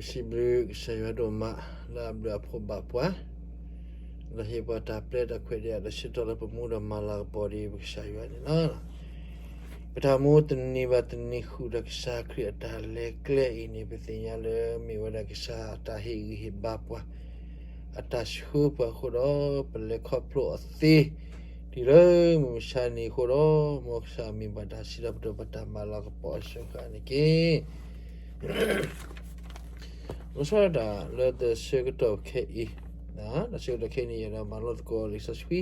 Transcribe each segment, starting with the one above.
ပစံးဘျုးကစၢ်ယွၤဒိၣ်မး လၢအဘျုးအဖှိၣ်ဘၣ်ပှၤ, ဒီးဟ့ၣ်ပှၤတၢ်ပျဲတၢ်ခွဲးတၢ်ယာ် ဒီးဆၢကတီၢ်လၢပမူဒီးမၤလၤကပီၤဒ်ပကစၢ်ယွၤန့ၣ်လီၤ. ပတၢ်မူတနံၤဘၣ်တနံၤဃုာ်ဒီးကစၢ်ခရံာ်အတၢ်လဲၤကျဲအံၤန့ၣ် ပသ့ၣ်ညါလၢမ့ၢ်ဝဲဒၣ်ကစၢ်အတၢ်ဟ့ၣ်ဂံၢ်ဟ့ၣ်ဘါပှၤ, အတၢ်ဆှၢပှၤအဃိဒီး ပလဲၤခီဖျိအီၤသ့ တုၤလၢမုၢ်မဆါန့ၣ်အဃိဒီး မ်ကစၢ်မ့ၢ်ပှၤတၢ်စံးထီၣ်ပတြၢၤ ပတၢ်မၤလၤကပီၤအစှၤဃၣ်န့ၣ်တက့ၢ်. လီၤဆီဒၣ်တၢ်လၢတၢ်ဆၢကတီၢ်ခဲအံၤ, တၢ်ဆၢကတီၢ်ခဲအံၤန့ၣ် ယအဲၣ်ဒိးမၤလိသကိးလံာ်စီဆှံ,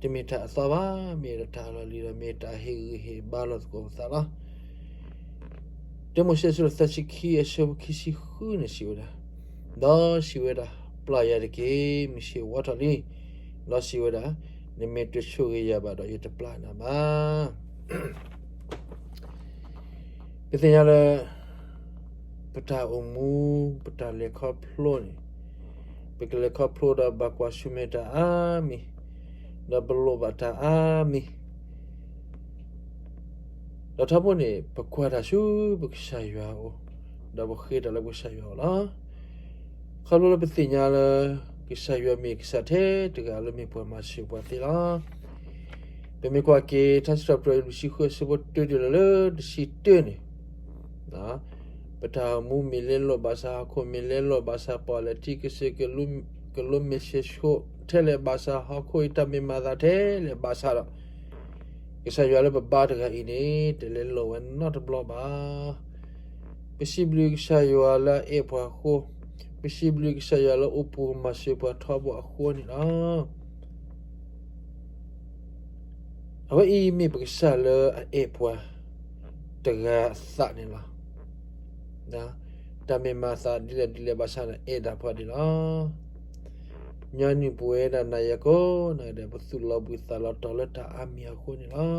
တမ့ၢ်တၢ်အသီဘၣ်, မ့ၢ်တၢ်လီၢ်လံၤဒီး မ့ၢ်တၢ်ဟ့ၣ်ဂံၢ်ဟ့ၣ်ဘါလိာ်သကိးပသးလီၤ. တၢမိၤၡ့ အဆၢဒိၣ်သၢဆံခံ အဆၢဖိခံဆံဃုန့ၣ်စံးဝဲဒၣ်, ဒီးစံးဝဲဒၣ်, ပျၢ်ယၤတက့ၢ်, မုၢ်ဆ့ၣ်ဝါထီၣ်လံ. ဒီးစံးဝဲဒၣ်, နမ့ၢ်တဆိၣ်ဂ့ၤယၤဘၣ်ဒီး ယတပျၢ်နၤဘၣ်. ပသ့ၣ်ညါလၢ ပတၢ်အိၣ်မူ ပတၢ်လဲၤခီဖျိန့ၣ်, ပကလဲၤခီဖျိဒီးဘၣ်ကွၢ်ဆၢၣ်မဲာ်တၢ်အါမံၤ, ဒီးပလိၣ်ဘၣ်တၢ်အါမံၤ, ဒီးထီဘိန့ၣ် ပကွၢ်တၢ်ဆူပကစၢ်ယွၤအအိၣ်, ဒီးပဃ့တၢ်လၢပကစၢ်ယွၤအအိၣ်လီၤ. ခီဖျိလၢပသ့ၣ်ညါလၢ ကစၢ်ယွၤမ့ၢ်ကစၢ်ထဲတဂၤလၢမ့ၢ်ပှၤမၤစၢၤပှၤသ့လီၤ. ပမ့ၢ်ကွၢ်က့ၤ ထါစံးထီၣ်ပတြၢၤ လွံၢ်ဆံဃု အဆၢဖိတၢတုၤလၢ လၢတဆံတၢန့ၣ်, ပတၢ်အိၣ်မူမ့ၢ်လဲလိာ်ဘၣ်ဆၣ် ဟီၣ်ခိၣ်မ့ၢ်လဲလိာ်ဘၣ်ဆၣ် ပီၣ်လဲၣ်ထံကစၢၢ် ကလိမ့ၢ်ဆဲးဆိးထဲလဲၣ်ဘၣ်ဆၣ် ဟီၣ်ခိၣ်အံၤတၢ်မ့ၢ်မၤသးထဲလဲၣ်ဘၣ်ဆၣ်ဒီး ကစၢ်ယွၤလၢပဘါတဂၤအံၤန့ၣ် တလဲလိာ်ဝဲနီတဘျီဘၣ်. ပစံးဘျုးကစၢ်ယွၤလၢအအဲၣ်ပှၤအဃိ, ပစံးဘျုးကစၢ်ယွၤလၢအိၣ်ပိၢ်မၤစၢၤပှၤထီဘိအဃိန့ၣ်လီၤ. အဝဲအံၤမ့ၢ်ပကစၢ်လၢအအဲၣ်ပှၤတဂၤအသးန့ၣ်လီၤ. တၢ်မ့ၢ်မၤသးဒ်လဲၣ်ဒ်လဲၣ်ဘၣ်ဆၣ်န့ၣ် အဲၣ်ဒၣ်ပှၤဒ်လီၤ. ညီနုၢ်ပဝဲဒၣ်နၤယၤကိးဂၤဒဲး ပသူၣ်လီၤဘှံးသးလီၤတီၤလၢတၢ်အါမံၤအဃိန့ၣ်လီၤ. ဒီးလီၤ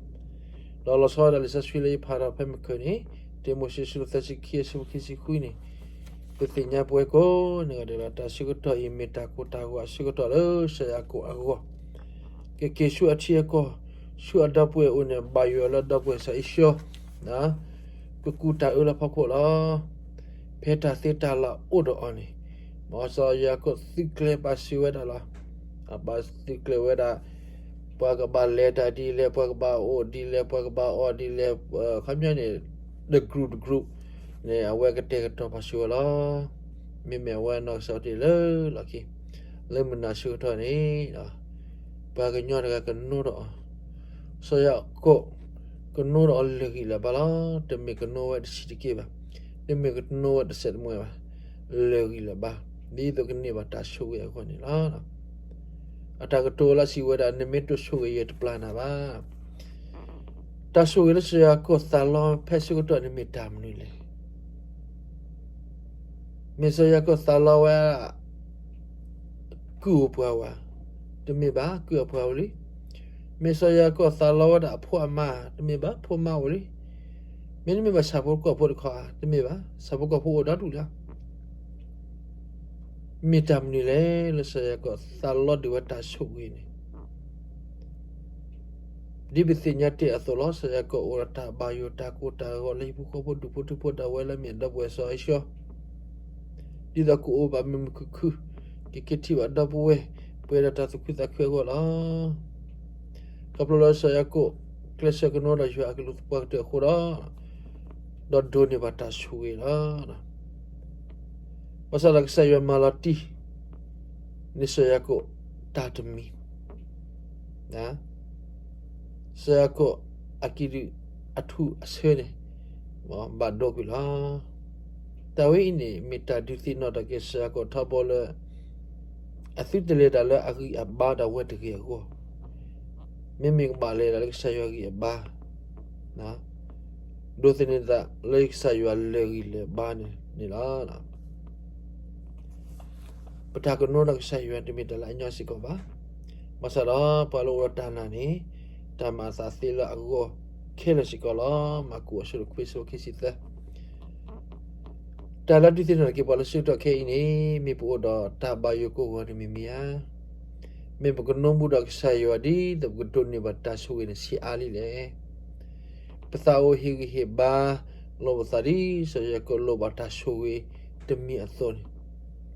ဆီဒၣ်တၢ်လံာ်စီဆှံလၢယဖးထီၣ်ဖဲမုၢ်ခၢၣ်န့ၣ်, တၢမိၤၡ့ အဆၢဒိၣ်သၢဆံခံ အဆၢဖိခံဆံဃုန့ၣ်, ပသ့ၣ်ညါပဝဲကိးဂၤဒဲးလီၤ. တၢ်ဆၢကတီၢ်အံၤ မ့ၢ်တၢ်ကိၢ်တၢ်ဂီၤအဆၢကတီၢ်လၢစီၤယၤကိာ်အဂီၢ်, ကက့ၤဆူအထံအကီၢ်, ဆူအဒီပုၢ်ဝဲၢ်အအိၣ်န့ၣ် ဘၣ်ယိၣ်လၢဒီပုၢ်ဝဲၢ်စီၤအံၤၡီ, ကကူးတၢ်အၢလၢဖီခိၣ်လီၤ. ဖဲတၢ်သ့တၢ်လၢ်အိၣ်ဒီးအီၤန့ၣ်, မ်စီၤယၤကိာ်သုးကျဲၤပာ်စၢၤဝဲဒၣ်လီၤ. ပာ်သုးကျဲၤဝဲဒၣ်, ပှၤကဘၣ်လဲၤတၢ်ဒ်လဲၣ်, ပှၤကဘၣ်အိၣ်ဒ်လဲၣ်, ပှၤကဘၣ်အီၣ်ဒ်လဲၣ်, ခီပညီန့ၣ်, တကရူၢ်တကရူၢ်န့ၣ် အဝဲကတဲာ်ကတီၤပာ်စၢၤဝဲလီၤ. မ့မ့ၢ်အဝဲနီၢ်ကစၢ်အိၣ်တ့ၢ်လၢလီၢ်ခံ, လၢမုၢ်နၤဆၢကတီၢ်န့ၣ်, ပှၤကညီတဂၤကနိဒီးအီၤ, စီၤယၤကိာ်ကနိဒီးအီၤလၢာ်ဂံၢ်လၢာ်ဘါလီၤ. တမ့ၢ်ကနိဝဲတဆံးတက့ၢ်ဘၣ်, တမ့ၢ်ကနိဝဲတစဲးတမှဲဘၣ်, လၢာ်ဂံၢ်လၢာ်ဘါ, ဒ်သိးကန့ၢ်ဘၣ်တၢ်ဆိၣ်ဂ့ၤအဂီၢ်န့ၣ်လီၤ. အတၢ်ကတိၤလၢစံးဝဲဒၣ် နမ့ၢ်တဆိၣ်ဂ့ၤယၤ ယတပျၢ်နၤဘၣ်. တၢ်ဆိၣ်ဂ့ၤလၢစီၤယၤကိာ်သးလီဖဲဆၢကတီၢ်န့ၣ်မ့ၢ်တၢ်မနုၤလဲၣ်. မ့ၢ်စီၤယၤကိာ်သးလီဝဲဒၣ် ကုၢ်အိၣ်ပှၤဝဲ, တမ့ၢ်ဘၣ်, ကုၢ်အိၣ်ပှၤအိၣ်လံ. မ့ၢ်စီၤယၤကိာ်သးလီဝဲဒၣ်အဖိအမါ, တမ့ၢ်ဘၣ်, ဖိမါအိၣ်လံ. မ့တမ့ၢ်ဘၣ်ဆၣ်ဖိကီၢ်ဖိတခီဧါ, တမ့ၢ်ဘၣ်, ဆၣ်ဖိကီၢ်ဖိအိၣ်ဒီဒူၣ်လီၤ. မ့ၢ်တၢ်မနုၤလဲၣ်လၢစီၤယၤကိာ်သးလီဒုးဝဲတၢ်ဆိၣ်ဂ့ၤန့ၣ် ဒ်ပသ့ၣ်ညါတ့ၢ်အသိးလီၤ. စီၤယၤကိာ်အိၣ်ဒီးတၢ်ဘၣ်ယိၣ်တၢ်ကိၢ်တၢ်ဂီၤလၢဟံၣ်ဖိဃီဖိဒူၣ်ဖိထၢဖိဒၣ်ဝဲလၢအမ့ၢ်အဒီပုၢ်ဝဲၢ်စီၤအံၤၡီ, ဒ်သိးကအိၣ်ဘၣ်မုာ်မုာ်ခုၣ်ခုၣ်, ကက့ၤထံၣ်ဘၣ်ဒီပုၢ်ဝဲၢ်, ပှဲၤဒီးတၢ်သူၣ်ခုသးခုအဂီၢ်လီၤ. ခီဖျိလၢစီၤယၤကိာ် ကျဲးစၢးကနိဒီးယွၤအကလူးသပှၢ်ကတၢၢ်အဃိဒီး, ဒီးဒိးန့ၢ်ဘၣ်တၢ်ဆိၣ်ဂ့ၤလီၤ. ဘၣ်ဆၣ်ဒီးကစၢ်ယွၤမၤလီၤတံၢ် န့ၢ်စီၤယၤကိာ်တၢ်တမံၤ, စီၤယၤကိာ်အကံၣ်ဒုၣ်အထူၣ်အဆၢန့ၣ် ဘၣ်ဒိကွံာ်လီၤ. တၢ်ဝဲအံၤန့ၣ် မ့ၢ်တၢ်ဒုးသ့ၣ်နီၣ်ထီၣ်က့ၤစီၤယၤကိာ်ထီဘိလၢ အသုတလဲၤတၢ်လၢအဂံၢ်အဘါဒီးအဝဲတဂ့ၤအဂီၢ်, မ့မ့ၢ်ကဘၣ်လဲၤတၢ်လၢကစၢ်ယွၤအဂံၢ်အဘါ ဒိးသန့ၤသးလၢကစၢ်ယွၤလၢာ်ဂံၢ်လၢာ်ဘါန့ၣ်လီၤ. ပတၢ်ကနိဒီးကစၢ်ယွၤတမ့ၢ်တၢ်လၢအညီစ့ၢ်ကီးဘၣ်. ဘၣ်ဆၣ်ဒီးပှၤလၢအိၣ်ဒီးတၢ်နာ်န့ၣ် တၢ်မၤအသးသ့လၢအဂီၢ်ခဲလၢာ်စ့ၢ်ကီးလီၤ. မၢ်ကူးအဆၢဒိၣ်ခွံ အဆၢဖိခံဆံသၢ တၢ်လၢဒုးသ့ၣ်နီၣ်ထီၣ်က့ၤပှၤလၢဆၢကတီၢ်ခဲအံၤန့ၣ် မ့ၢ်ပအိၣ်ဒီးတၢ်ဘၣ်ယိၣ်ကိၢ်ဂီၤတမံၤမံၤဧါ. မ့ၢ်ပကနိဘူးဒီးကစၢ်ယွၤဒ်သိးပကဒိးန့ၢ်ဘၣ်တၢ်ဆိၣ်ဂ့ၤန့ၣ်ဆံးအါလံလဲၣ်. ပသးအိၣ်ဟ့ၣ်ဂံၢ်ဟ့ၣ်ဘါ လိၣ်ဘၣ်သးဒ်စီၤယၤကိာ်လိၣ်ဘၣ်တၢ်ဆိၣ်ဂ့ၤတမံၤအသိးန့ၣ်,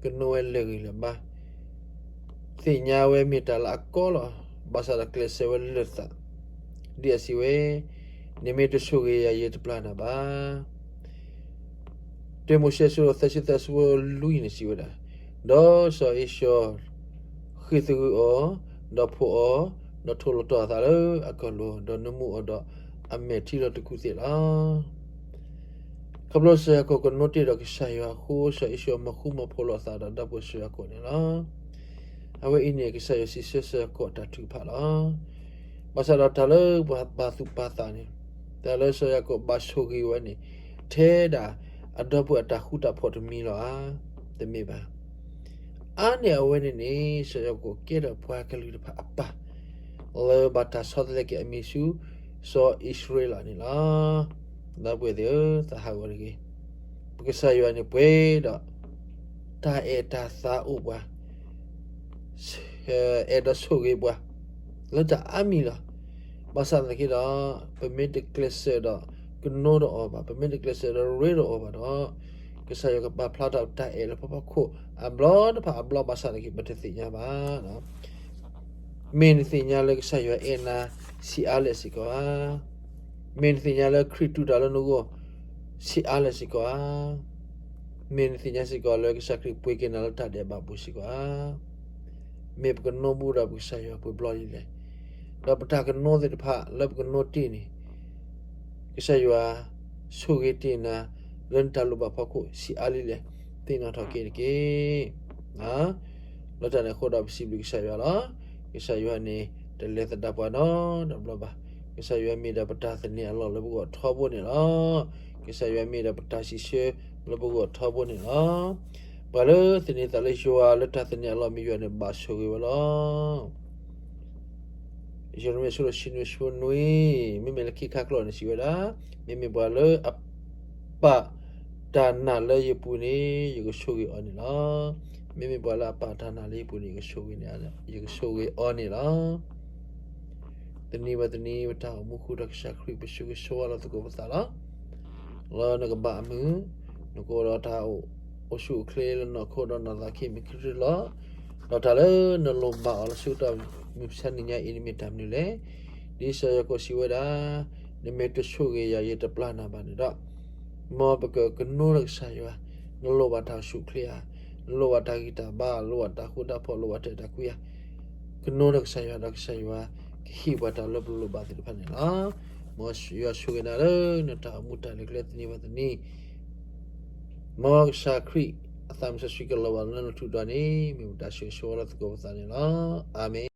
ကနိဝဲလၢာ်ဂံၢ်လၢာ်ဘါ, သ့ၣ်ညါဝဲမ့ၢ်တၢ်လၢအကီလီၤ. ဘၣ်ဆၣ်ဒီးကျဲးစၢးဝဲလၢာ်သး, ဒ်အစံးဝဲ, နမ့ၢ်တဆိၣ်ဂ့ၤယၤ ယတပျၢ်နၤဘၣ်. တၢမိၤၡ့ အဆၢဒိၣ်သၢဆံသၢ အဆၢဖိလွံၢ်န့ၣ်စံးဝဲဒၣ်, ဒီးစီၤအ့ၡီၤဃ့ၢ်သဂၢၢ်အီၤ, ဒီးဖှိၣ်အီၤ, ဒီးထိၣ်လီၤတီၢ်အသးလၢအကီၢ်လိၤ, ဒီးနၢမူအီၤဒီးအမဲာ်ထံလီၤတကူၣ်သ့ၣ်လီၤ. ခီဖျိစီၤယၤကိာ်ကနိတ့ၢ်ဒီးကစၢ်ယွၤအဃိ, စီၤအ့ၡီၤမၤဃူမၤဖိးလိာ်အသးဒီးဒီပုၢ်ဝဲၢ်စီၤယၤကိာ်န့ၣ်လီၤ. အဝဲအံၤန့ၣ် ကစၢ်ယွၤစံးဆၢစီၤယၤကိာ်အတၢ်ထုကဖၣ်လီၤ. ဘၣ်ဆၣ်ဒီးတၢ်လၢပှၤပာ်သူၣ်ပာ်သးန့ၣ်, တၢ်လၢစီၤယၤကိာ်ဘၣ်ဆိၣ်ဂ့ၤဝဲန့ၣ်, ထဲဒၣ်အဒီပုၢ်ဝဲၢ်အတၢ်ဃူတၢ်ဖိးတမံၤလီၤဧါ. တမ့ၢ်ဘၣ်. အါန့ၢ်အဝဲန့ၣ်န့ၣ် စီၤယၤကိာ်ကဲထီၣ်ပှၤကလုာ်တဖၣ်အပၢ် လၢဘၣ်တၢ်ဆီတလဲက့ၤအမံၤဆူ စီၤအံၣ်စရ့လးန့ၣ်လီၤ. ဒီပုၢ်ဝဲၢ်သ့ၣ်ဧၢ, သးဟးဂီၤတဂ့ၤ. ပကစၢ်ယွၤန့ၣ်ပှဲၤဒီး တၢ်အဲၣ်တၢ်သးအိၣ်ပှၤ, အဲၣ်ဒိးဆိၣ်ဂ့ၤပှၤ လၢတၢ်အါမံၤလီၤ. ဘၣ်ဆၣ်သနာ်က့ဒီး, ပမ့ၢ်တကျဲးစၢးဒီးကနိဒီးအီၤဘၣ်, ပမ့ၢ်တကျဲးစၢးဒီးရ့ဒီးအီၤဘၣ်ဒီး, ကစၢ်ယွၤကပာ်ဖျါထီၣ်တၢ်အဲၣ်လၢပဖီခိၣ်အဘျီတဖၣ်အဘျီဘၣ်ဆၣ်သနာ်က့ ပတသ့ၣ်ညါဘၣ်. မ့ၢ်နသ့ၣ်ညါလၢကစၢ်ယွၤအဲၣ်နၤဆံးအါလဲၣ်စ့ၢ်ကီးဧါ. မ့ၢ်နသ့ၣ်ညါလၢခရံာ်တူၢ်တၢ်လၢနဂီၢ်ဆံးအါလဲၣ်စ့ၢ်ကီးဧါ. မ့ၢ်နသ့ၣ်ညါစ့ၢ်ကီးလၢကစၢ်ခရံာ်ပှ့ၤက့ၤနၤလၢတၢ်ဒဲးဘးပူၤစ့ၢ်ကီးဧါ. မ့ၢ်ပကနိဘူးဒီးပကစၢ်ယွၤပှဲၤဘျီဒ်လဲၣ်. ဒီးပတၢ်ကနိသ့ၣ်တဖၣ်လၢပကနိတ့ၢ်န့ၣ်, ကစၢ်ယွၤဆိၣ်ဂ့ၤတ့ၢ်နၤ လၢနတၢ်လိၣ်ဘၣ်ဖီခိၣ်ဆံးအါလံလဲၣ်, သ့ၣ်နီၣ်ထီၣ်က့ၤတက့ၢ်. လၢတၢ်န့ၣ်အဃိဒီးပစံးဘျုးကစၢ်ယွၤလီၤ. ကစၢ်ယွၤန့ၣ် တလဲၤသဒၣ်ပှၤနီတဘျီဘၣ်. ကစၢ်ယွၤမ့ၢ်ဒၣ်ပတၢ်သန့ၤအလီၢ်လၢပဂီၢ်ထီဘိန့ၣ်လီၤ. ကစၢ်ယွၤမ့ၢ်ဒၣ်ပတၢ်စံးဆၢလၢပဂီၢ်ထီဘိန့ၣ်လီၤ. ပှၤလၢသန့ၤသးလၢယွၤလၢတၢ်သန့ၤအလီၢ်မ့ၢ်ယွၤန့ၣ် ဘၣ်ဆိၣ်ဂ့ၤဝဲလီၤ. ယရမံယၤ အဆၢဒိၣ်တဆံနွံ အဆၢဖိနွံ, မ့မ့ၢ်လၢခံခါကျိာ်န့ၣ်စံးဝဲဒၣ်, မ့မ့ၢ်ပှၤလၢအပာ်တၢ်နာ်လၢယပူၤန့ၣ် ယကဆိၣ်ဂ့ၤအီၤန့ၣ်လီၤ. မ့မ့ၢ်ပှၤလၢအပာ်တၢ်နာ်လၢယပူၤန့ၣ် ယကဆိၣ်ဂ့ၤန့ၣ်, ယကဆိၣ်ဂ့ၤအီၤန့ၣ်လီၤ. တနံၤဘၣ်တနံၤ ပတၢ်အိၣ်မူဃုာ်ဒီးကစၢ်ခရံာ် ပဆိၣ်ဂ့ၤဆိၣ်ဝါလီၤသကိးပသးလီၤ. လၢနကဘၣ်အမုာ်, နကအိၣ်ဒီးတၢ်အိၣ်ဆူၣ်အိၣ်ချ့လၢနီၢ်ခိဒီးနီၢ်သးခံမံၤခံဆၢလီၤ. ဒီးတၢ်လၢနလိၣ်ဘၣ်အီၤလၢဆၢကတီၢ်မုၢ်မဆါနံၤညါအံၤ မ့ၢ်တၢ်မနုၤလဲၣ်. ဒ်စီၤယၤကိာ်စံးဝဲဒၣ်, နမ့ၢ်တဆိၣ်ဂ့ၤယၤ ယတပျၢ်နၤဘၣ်န့ၣ်ဒီး, မ်ပကကနိဒီးကစၢ်ယွၤ, နလိၣ်ဘၣ်တၢ်အိၣ်ဆူၣ်အိၣ်ချ့ဧါ, နလိၣ်ဘၣ်တၢ်ဂံၢ်တၢ်ဘါ, လိၣ်ဘၣ်တၢ်ဃူတၢ်ဖိး, လိၣ်ဘၣ်တၢ်အဲၣ်တၢ်ကွံဧါ, ကနိဒီးကစၢ်ယွၤဒီးကစၢ်ယွၤကဟ့ၣ်ပှၤတၢ်လၢပလိၣ်ဘၣ်သ့ၣ်တဖၣ်န့ၣ်လီၤ. မ်ယွၤဆိၣ်ဂ့ၤနၤလၢနတၢ်အိၣ်မူတၢ်လဲၤကျဲတနံၤဘၣ်တနံၤ, မ်ကစၢ်ခရံာ်အသးစီဆှံကလီၤဘၣ်လၢနထူၣ်ဒီးန့ၣ် မ့ၢ်ပတၢ်ဆိၣ်ဂ့ၤဆိၣ်ဝါလီၤသကိးပသးန့ၣ်လီၤ. အၤမ့ၣ်.